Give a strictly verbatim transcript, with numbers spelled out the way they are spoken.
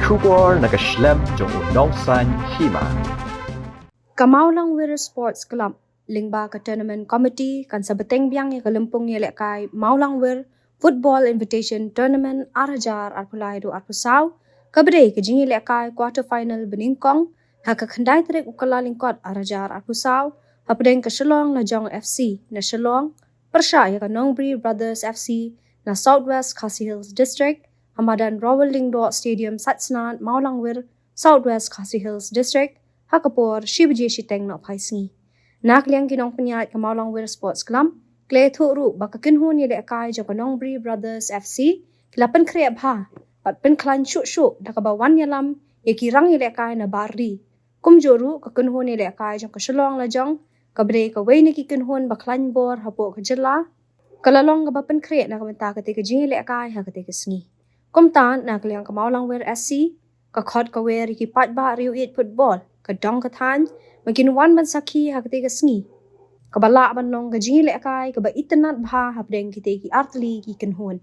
Khubor na ka shlem jong u nongsan hima. Ka Mawlangwir Sports Club lyngba ka Tournament Committee kan sa bteng biang ïa ka lympung ïalehkai Mawlangwir Football Invitation Tournament ar hajar arphew lai haduh arphew saw, kaba dei ka jingïalehkai quarter final banyngkong ha ka khyndai tarik u Kyllalyngkot ar hajar arphew saw, hapdeng ka Shillong Lajong F C na Shillong pyrshah ïa ka Nongbri Brothers F C na South West Khasi Hills District, ha madan Rowell Lyngdoh Stadium, Saitsnad, Mawlangwir, South West Khasi Hills District, ha ka por shi baje shiteng nohphai sngi. Na ka liang ki nongpynïaid ka Mawlangwir Sports Club, ki la ïathuh ruh ba ka kynhun ïalehkai jong ka Nongbri Brothers F C ki la pynkhreh bha bad pynkhlaiñ shuh shuh da kaba wan ïalam ïa ki rang ïalehkai na bar ri. Kumjuh ruh ka kynhun ïalehkai jong ka Shillong Lajong, kaba dei kawei na ki kynhun ba khlaiñ bor hapoh ka jylla, ka la long kaba pynkhreh na ka bynta katei ka jingïalehkai ha katei ka sngi. Kumta na ka liang ka Mawlangwir S C, ka khot ka wer ïa ki paidbah riew ïeit football, ka dong ka thaiñ, ba kin wan ban sakhi ha katei ka sngi, kaba lah ban long ka jingïalehkai kaba itynnad bha hapdeng kitei ki artylli ki kynhun.